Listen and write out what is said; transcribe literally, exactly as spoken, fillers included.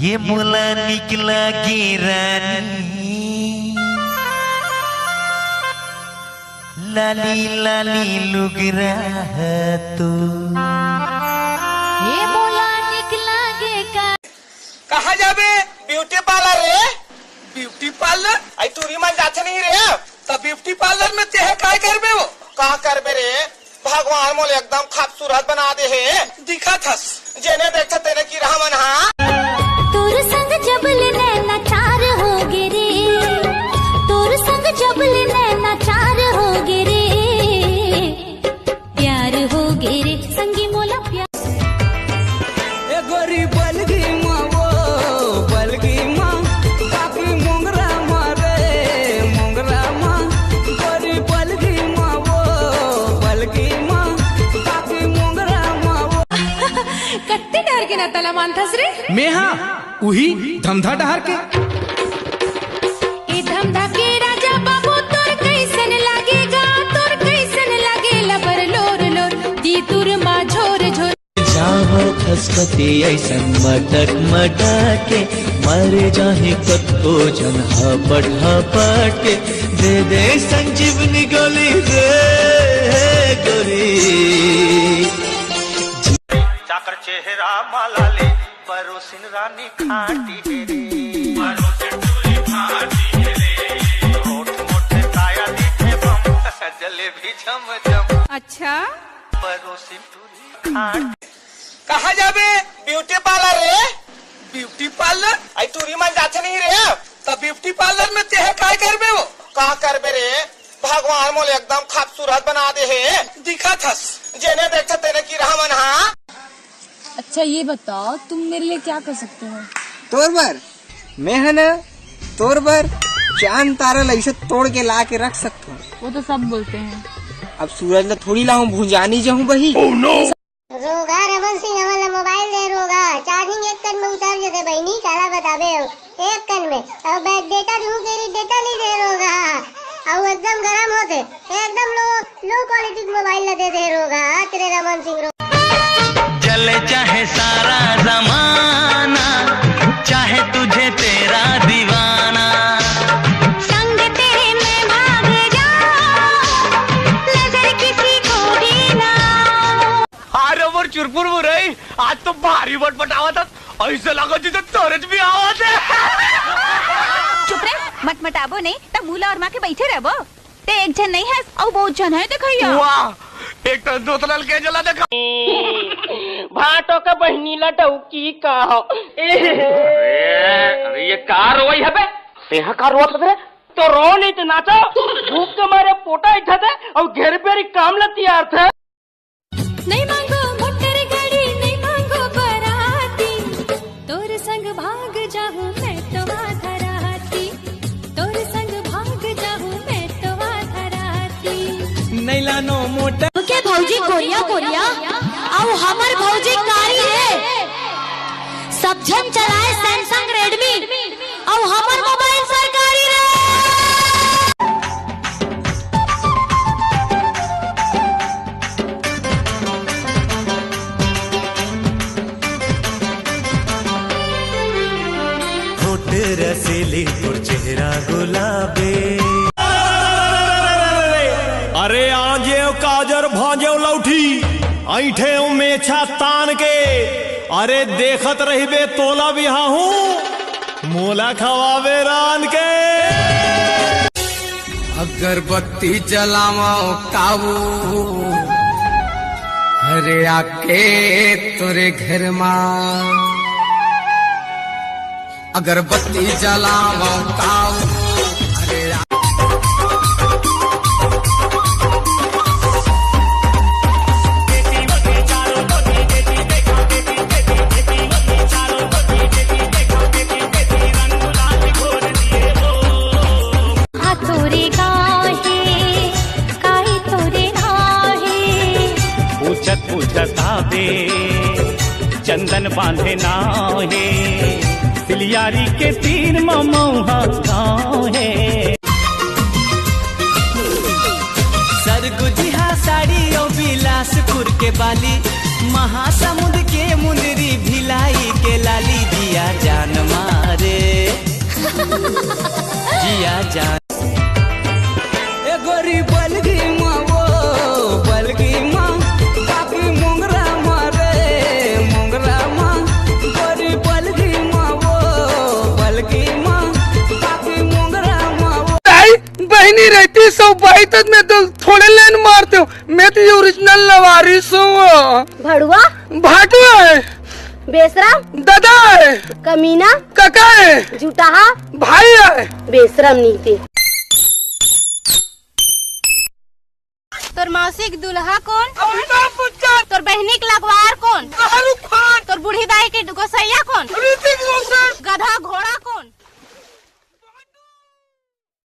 ये मोला निकला गे रानी, लाली लाली लुगरा ह तो। ये मोला निकला गे का। कहाँ जाबे? ब्यूटी पार्लर रे। Beauty parlour? आई टूरी मन जाथे नहीं रे। त ब्यूटी पार्लर में तेह काय करबे वो? का करबे रे? भगवान मोला एकदम खूबसूरत बना दे हे। दिखत हस। जेने देखथे तेने किरहा मन हा। तोर संग जब ले नैना चार हो गे रे, तोर संग जब ले नैना चार हो गे रे, प्यार हो गे रे, संगी मोला प्यार। ए गोरी बलगी माँ वो, बलगी माँ, बाकी मोंगरा माँ रे, मोंगरा माँ, गोरी बलगी माँ वो, बलगी माँ, बाकी मोंगरा माँ वो। कत्ते डहर के नता ला मानथस रे? मेहा उही धमधा डहर के। ए धमधा के राजा बाबू तोर कैसन लागेगा, तोर कैसन लागे लबर लोर लोर, दी तुर मा झोर झोर। जावत हसकते ऐसन मटक मटक के, मर जाही कतको झन हपट हपट के, दे दे संजीवनी गोली रे गोरी। चाकर चेहरा मालाली, परोसिन रानी खाटी हे रे। परोसिन टूरी खाटी हे रे। होठ मोटे काया दिखे बम, जलेबी झम झम। अच्छा। परोसिन टूरी खाटी। कहाँ जाबे? ब्यूटी पार्लर रे। Beauty parlour? आई टूरी मन जाथे नहीं रे। त ब्यूटी पार्लर में तेह काय करबे वो? का करबे रे? भगवान मोला एकदम खूबसूरत बना दे हे। दिखत हस। जेने देखथे तेने किरहा मन हा। अच्छा, ये बताओ, तुम मेरे लिए क्या कर सकते हो? तोर बर, मैं है ना, तोर बर चांद तारा ला ऐसे तोड़ के ला के रख सकता हूँ। वो तो सब बोलते हैं। अब सूरज ला थोड़ी लाऊं, भुंजानी जाऊं बही। रोगा रमन सिंह, हमन ला मोबाइल दे रोगा, चार्जिंग एक कन में उतर जथे बहिनी, काला बताबे हो, एक कन में। अब बै-, डेटा दूं तेरी डेटा नहीं दे रोगा, अउ एकदम गरम होथे, एकदम लो, लो क्वालिटी के मोबाइल ला दे दे रोगा, तेरे रमन सिंह रो। चले चाहे सारा जमाना, चाहे तुझे तेरा दीवाना। संग तेरे मैं भाग जाऊं, नजर किसी को भी ना। अरे मोर चुरपुर मुरई, आज तो भारी मटमटावत हस, ऐसे लागत जैसे तोरेच भी आवत हे। चुप रे, मटमटाबो नहीं त मुंह ला ओरमा के बैठे रहबो। ते एक झन नहीं हस, अउ बहुत झन है देखइया। वाह, एक तो दोतलल के जला देखा। भाटो के बहिनी ला डौकी कहो। अरे, अरे, ये का रोवई हबे? तेहा का रोवत हस रे? तो रो नहीं तो नाचो। भूख के मारे पोटा इठा थे अउ घेर बेरी काम ला तियार थे। नहीं मांगो मोटर गाड़ी, नहीं मांगो बराती, तोर संग भाग जाहूं मैं तो आधा राती, तोर संग भाग जाहूं मैं तो आधा राती। नहीं लानो मोटर। के भौजी कोरिया कोरिया, अउ हमर भौजी कारी रे, सब झन चलाए Samsung Redmi, अउ हमर मोबाइल सरकारी रे। होठ रसीली तोर चेहरा गुलाबी। अरे आजेव काजर भांजेव लौठी, ऐठेव मेछा तान के। अरे देखत रहिबे तोला बिहाहूं, मोला खवाबे रांध के। अगरबत्ती जलावंव काऊ, अरे आके तोरे घर मा। अगरबत्ती जलावंव काऊ, अरे आ- आ तोरे गाँव हे, काई तोरे नाव हे। पूछत पूछत आबे, चंदन बांधे नाव हे। सिलियारी के तीर म मऊहा गाँव हे। सरगुजिहा साड़ी अउ बिलासपुर के बाली, महासमुंद के मुंदरी, भिलाई के लाली जी, या जान मारे, जिया जान। ए गोरी बलगी माँ वो, बलगी माँ, बाकी मोंगरा मारे, मोंगरा माँ, गोरी बलगी माँ वो, बलगी माँ, बाकी मोंगरा माँ वो। ताई, बहिनी रहती सौ बाई तक मैं तो थोड़े लेन मारते हूँ, मैं तो ये ओरिजिनल लवारिस हूँ। भड़ुआ? भाटुआ है। बेशरम? दादा है। कमीना? काका है। जुटाहा? भाई है। बेशरम नीति। तोर मौसी के दूल्हा कोन? अमिताभ बच्चन। तोर बहिनी के लगवार कोन? शाहरुख खान। तोर बूढ़ी दाई के गोसैया कोन? ऋतिक